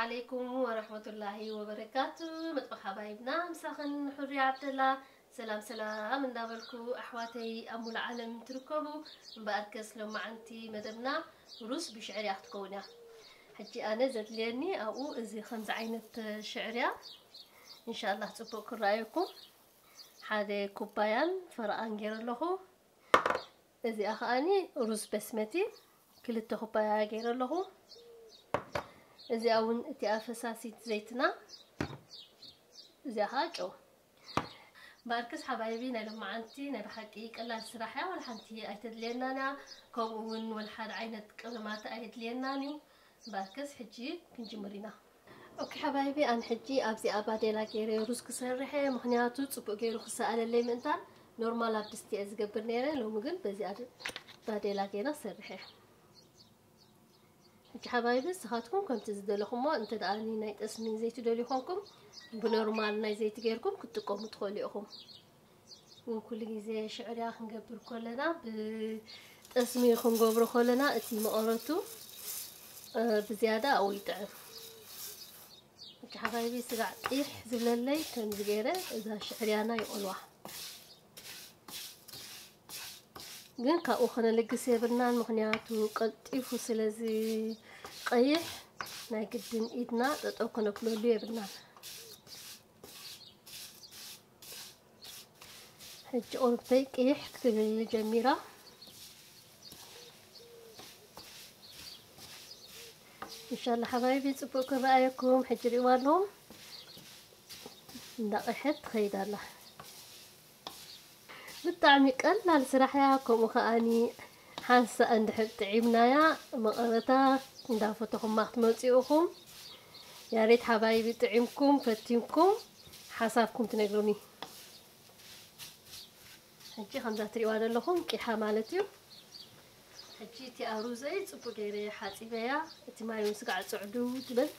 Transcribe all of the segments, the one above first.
ዓለይኩም ወረሕመቱላሂ ወበረካቱ። መጥበኽ ሓባይብና ምሳኽን፣ ሕሪ ዓብደላ። ሰላም ሰላም እንዳበልኩ፣ ኣሕዋተይ ኣብ ሙሉ ዓለም ትርከቡ፣ እምበኣርከስ ሎማዓንቲ መደብና ሩዝ ብሽዕርያ ክትከውን እያ። ሕጂ ኣነ ዘድልየኒ ኣብኡ እዚ ከምዚ ዓይነት ሽዕርያ፣ ኢንሻላህ ጽቡቕ ክረኣየኩም። ሓደ ኩባያን ፈረቓን ገይረ ኣለኹ። እዚኣ ከኣኒ ሩዝ በስመቲ ክልተ ኩባያ ገይረ ኣለኹ። እዚኣ እውን እቲኣ ፈሳሲት ዘይትና፣ እዚኣ ከኣ ጨው። እምበኣርከስ ሓባይቢ፣ ናይ ሎማዓንቲ ናይ ብሓቂ ቀላል ስራሕ እያ፣ ወላ ሓንቲ ኣይተድልየናን እያ። ከምኡ እውን ወላ ሓደ ዓይነት ቅመማት ኣየድልየናን እዩ። እምበኣርከስ ሕጂ ክንጅምር ኢና። ኦኬ ሓባይቢ፣ ኣነ ሕጂ ኣብዚኣ ባዴላ ገይረ ሩዝ ክሰርሕ እየ፣ ምኽንያቱ ጽቡቕ ገይሩ ክሰኣለለይ ምእንታን ኖርማል ኣብ ድስቲ እየ ዝገብር ነይረ። ሎሚ ግን በዚኣ ድ-፣ ባዴላ ገይረ ክሰርሕ እየ። ሕጂ ሓባይቢ፣ ንስኻትኩም ከምቲ ዝደለኹሞ፣ እንተ ደኣ ናይ ጠስሚ ዘይቲ ደልዩ ኮንኩም፣ ብኖርማል ናይ ዘይቲ ገይርኩም ክትጥቀሙ ትኽእሉ ኢኹም። ግን ኩሉ ግዜ ሽዕርያ ክንገብር ከለና ብጠስሚ ክንገብሮ ከለና እቲ መቐረቱ፣ እ፣ ብዝያዳ ኣብኡ ይጥዕም። ሕጂ ሓባይቢ፣ ስጋዕ ቂሕ ዝብለለይ ከምዚ ገይረ እዛ ሽዕርያና ይቆልዋ። ግን ካብኡ ከነልግስ የብልናን፣ ምኽንያቱ ቀልጢፉ ስለ ዝቀይሕ ናይ ግድን ኢድና ጠጠው ከነብለሉ የብልናን። ሕጂ ቁርብተይ ቅይሕ ክትብል ጀሚራ። ኢንሻላህ ሓባይቢ፣ ጽቡቕ ክረኣየኩም። ሕጂ ሪእዋ ኣለኹም እንዳቐሐት ትኸይድ ኣላ። ብጣዕሚ ቀላል ስራሕ እያ። ከምኡ ከኣኒ ሓንሳእ እንድሕር ጥዒምናያ መቐረታ እንዳፈተኹማ ክትመጽኡ ኢኹም። ያሬት ሓባይቢ ጥዒምኩም ፈቲንኩም ሓሳብኩም ትነግሩኒ። ሕጂ ከምዛ ትሪእዋ ዘለኹም ቂሓ ማለት እዩ። ሕጂ እቲኣ ሩዘይ ጽቡቅ ገይረ ሓጺበያ። እቲ ማይ እውን ስጋዕ ጽዕዱ ትብል።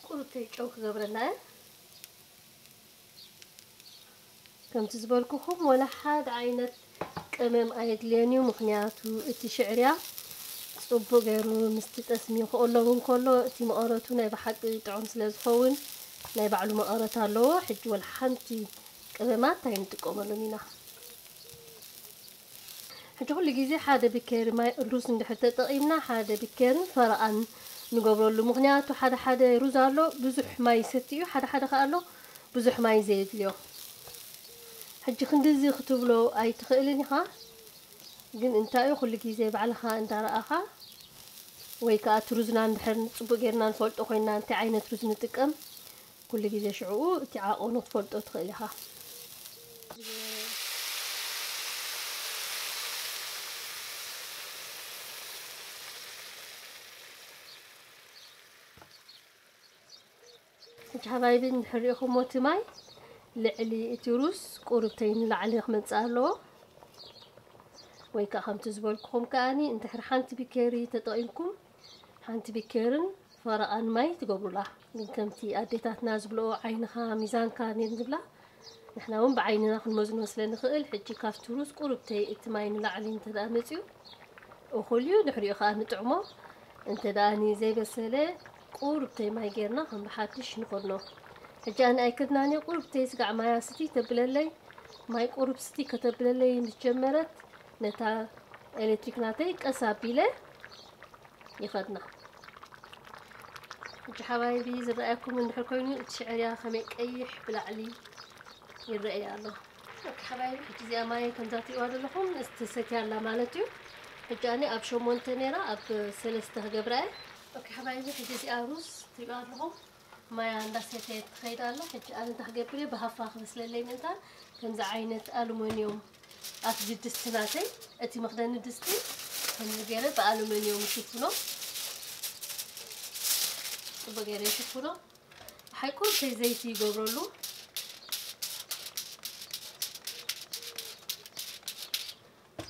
ቁሩብ ጨው ክገብረላ እየ። ከምቲ ዝበልኩኹም ወላ ሓደ ዓይነት ቅመም ኣየድልየን እዩ፣ ምኽንያቱ እቲ ሽዕርያ ጽቡቕ ገይሩ ምስቲ ጠስሚ ክቕለዉ እንከሎ እቲ መቐረቱ ናይ ብሓቂ ጥዑም ስለ ዝኸውን ናይ ባዕሉ መቐረት ኣለዎ። ሕጂ ወላ ሓንቲ ቅመማት ኣይንጥቀመሉን ኢና። ሕጂ ኩሉ ግዜ ሓደ ቢኬሪ ማይ ሩዝ እንድሕር ተጠቒምና ሓደ ቢኬርን ፈረቓን ንገብረሉ። ምኽንያቱ ሓደ ሓደ ሩዝ ኣሎ ብዙሕ ማይ ይሰቲ እዩ፣ ሓደ ሓደ ከኣ ኣሎ ብዙሕ ማይ ዘየድልዮ። ሕጂ ክንድዚ ክትብሎ ኣይትኽእልን ኢኻ፣ ግን እንታይ እዩ ኩሉ ግዜ ባዕልኻ እንዳረኣኻ ወይ ከኣ እቲ ሩዝና እንድሕር ጽቡቕ ጌርና ንፈልጦ ኮይንና እንታይ ዓይነት ሩዝ ንጥቀም ኩሉ ግዜ ሽዕኡ እቲ ዓቐኑ ክትፈልጦ ትኽእል ኢኻ። ሕጂ ሓባይቢ እንድሕር ሪኢኹሞ እቲ ማይ ልዕሊ እቲ ሩዝ ቁርብተይ ንላዕሊ ክመጽእ ኣለዎ። ወይ ከኣ ከምቲ ዝበልኩኹም ከኣኒ እንድሕር ሓንቲ ቢኬሪ ተጠቒምኩም ሓንቲ ቢኬርን ፈረቓን ማይ ትገብሩላ። ግን ከምቲ ኣዴታትና ዝብልኦ ዓይንኻ ሚዛንካ እየን ዝብላ። ንሕና እውን ብዓይንና ክንመዝኖ ስለ ንኽእል፣ ሕጂ ካብቲ ሩዝ ቁሩብተይ እቲ ማይ ንላዕሊ እንተ ደኣ መጺኡ እኹል እዩ፣ ድሕሪኡ ኸኣ ንጥዕሞ። እንተ ደኣ ዘይበሰለ ቁሩብተይ ማይ ጌርና ከም ብሓድሽ ንኸድኖ። ሕጂ ኣነ ኣይከድናን እየ፣ ቁሩብተይ ስጋዕ ማያ ስቲ ተብለለይ፣ ማይ ቁሩብ ስቲ ከተብለለይ ምስ ጀመረት ነታ ኤሌክትሪክ ናተይ ቀስ ኣቢለ ይኸድና። ሕጂ ሓባይቢ ዝረኣየኩም እንድሕር ኮይኑ እቲ ሽዕርያ ከመይ ቀይሕ ብላዕሊ ይረኣይ ኣሎ። ኦኬ ሓባይቢ፣ ሕጂ እዚኣ ማይ ከምዛ ትሪእዋ ዘለኹም እቲ ሰትያ ኣላ ማለት እዩ። ሕጂ ኣነ ኣብ ሸሞንተ ነይራ ኣብ ሰለስተ ክገብራ እየ። ኦኬ ሓባይቢ፣ ሕጂ እዚኣ ሩዝ ትሪእዋ ኣለኹም ማያ እንዳሰተየት ትኸይድ ኣላ። ሕጂ ኣነ እንታይ ክገብር እየ፣ ብሃፋ ክበስለለይ ምእንታን ከምዚ ዓይነት ኣሉሚንዮም ኣብቲ ድስቲ ናተይ፣ እቲ መኽደኒ ድስቲ ከምዚ ገይረ ብኣሉሚንዮም ይሽፍኖ፣ ጽቡቅ ገይረ ይሽፍኖ። ሓይቁ ከይ ዘይቲ ይገብረሉ።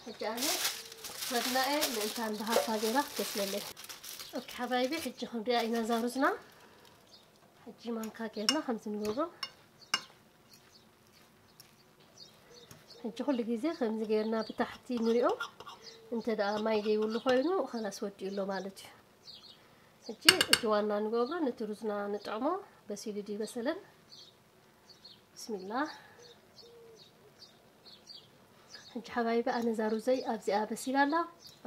ሕጂ ኣነ ክፈድና እየ ምእንታን ብሃፋ ገይራ ክትበስለለይ። ኦኬ ሓባይቢ፣ ሕጂ ክንሪኣ ኢና እዛ ሩዝና። ሕጂ ማንካ ጌርና ከምዚ ንገብሮ። ሕጂ ኩሉ ግዜ ከምዚ ጌርና ብታሕቲ ንሪኦ። እንተ ደኣ ማይ ዘይብሉ ኮይኑ፣ ኸላስ ወዲኡ ኣሎ ማለት እዩ። ሕጂ እቲ ዋና ንገብሮ፣ ነቲ ሩዝና ንጥዕሞ። በሲሉ ድዩ በሰለን? ብስሚላህ። ሕጂ ሓባይቢ፣ ኣነ እዛ ሩዘይ ኣብዚኣ በሲላ ኣላ፣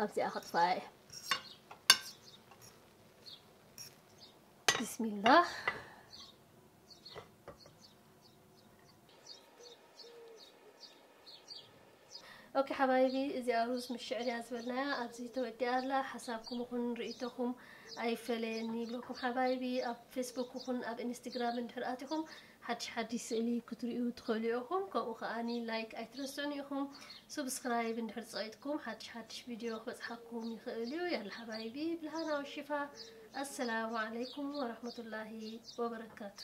ኣብዚኣ ከጥፍኣ እየ። ብስሚላህ። ኦኬ ሓባይቢ፣ እዚኣ ሩዝ ምስ ሽዕርያ ዝበልናያ ኣብዚ ተወዲኣ ኣላ። ሓሳብኩም ይኹን ርእይቶኹም ኣይፈለየኒ ይብለኩም ሓባይቢ። ኣብ ፌስቡክ ይኹን ኣብ ኢንስታግራም እንድሕር ኣቲኹም ሓድሽ ሓድሽ ስእሊ ክትርእዩ ትኽእሉ ኢኹም። ከምኡ ከኣኒ ላይክ ኣይትረስዑኒ ኢኹም። ሱብስክራይብ እንድሕር ጸቒጥኩም ሓድሽ ሓድሽ ቪድዮ ክበጽሓኩም ይኽእል እዩ። ያላ ሓባይቢ፣ ብልሃና ወሽፋ። ኣሰላሙ ዓለይኩም ወረሕመቱላሂ ወበረካቱ።